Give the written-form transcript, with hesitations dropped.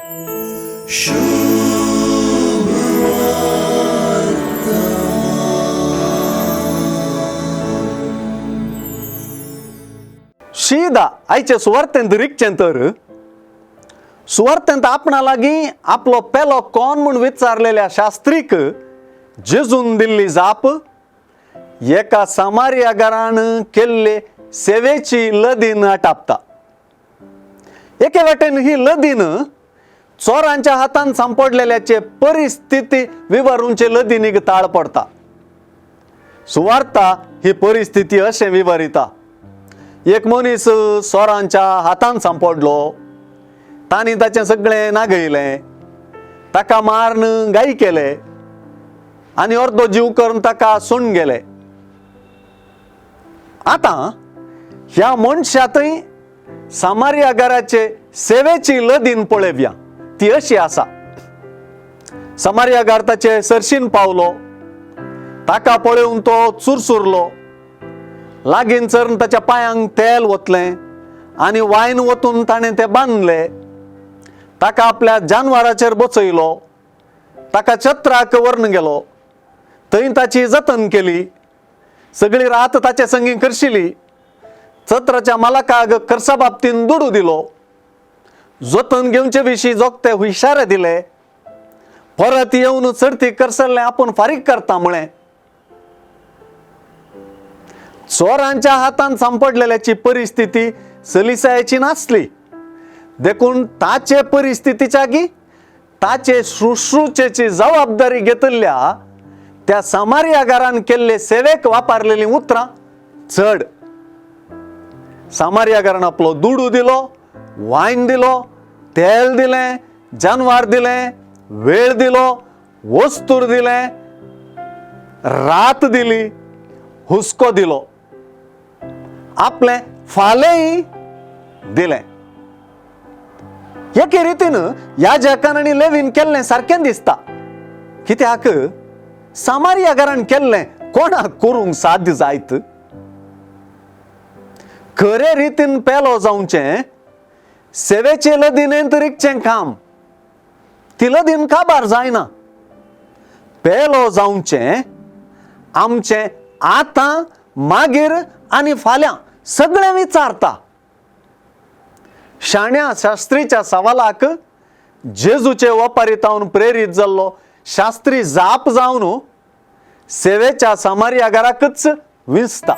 शीदा आयचे सुवार्थेंत रिगचें तर सुवार्थेंत आपणा लागीं आपलो पेलो कोण म्हूण विचारलेल्या शास्त्रीक जेजून दिल्ली जाप एका सामारिया घरान केल्ले सेवेची लदीन आटापता. एके वाटेन ही लदीन चोरांच्या हातान सांपडलेल्याचे परिस्थिती विवरूंचे लदीनीक ताळ पडता. सुवार्ता ही परिस्थिती अशें विवरिता. एक मनीस चोरांच्या हातान सांपडलो, तांणी ताचें सगळें नागयलें, ताका मारून गाय केले आनी अर्दो जीव करून ताका सोडून गेले. आतां ह्या मनशा थंय सामारिया घराचे सेवेची लदीन पळोवया. ती अशी आसा. सामारिया घर ताचे सरशीन पावलो, ताका पळोवन तो चुरचुरलो, लागीं चरून ताच्या पांयांक तेल ओतलें आनी वायन वतून ताणें तें बांदले. ताका आपल्या जानवराचेर बसयलो, ताका छत्राक व्हरून गेलो, थंय ताची जतन केली, सगळी रात ताचे संगी करशिली, चत्राच्या मालकाक खर्चा बाबतीन दुडू दिलो, जतन घेवचे विशीं जोगते हुशारे दिले, परत येवन चडती करसल्लें आपूण फारीक करता म्हळें. चोरांच्या हातान सांपडलेल्याची परिस्थिती सलिसायेची नासली, देखून ताचे परिस्थितीच्या गी ताचे शुश्रूचेची जबाबदारी घेतिल्ल्या त्या सामारियागारान केल्ले सेवेक वापरलेलीं उतरां चड. सामारियागारान आपलो दुडू दिलो, वायन दिलो, तेल दिलें, जानवार दिलें, वेळ दिलो, वस्तूर दिलें, रात दिली, हुस्को दिलो, आपलें फालेंय दिलें. एके रितीन ह्या जकान आनी लेवीन केल्लें सारकें दिसता, कित्याक सामारिया घरान केल्लें कोणाक करूंक साध्य जायत. खरे रितीन पेलो जावचें सेवेचे लदीनेंत रिगचें काम, ती लदीन काबार जायना. पेलो जावचें आमचें आतां मागीर आनी फाल्यां सगळें विचारता. शाण्या शास्त्रीच्या सवालाक जेजूचे वपारीतावन प्रेरीत जाल्लो शास्त्री जाप जावन सेवेच्या सामारिया घराकच विंचता.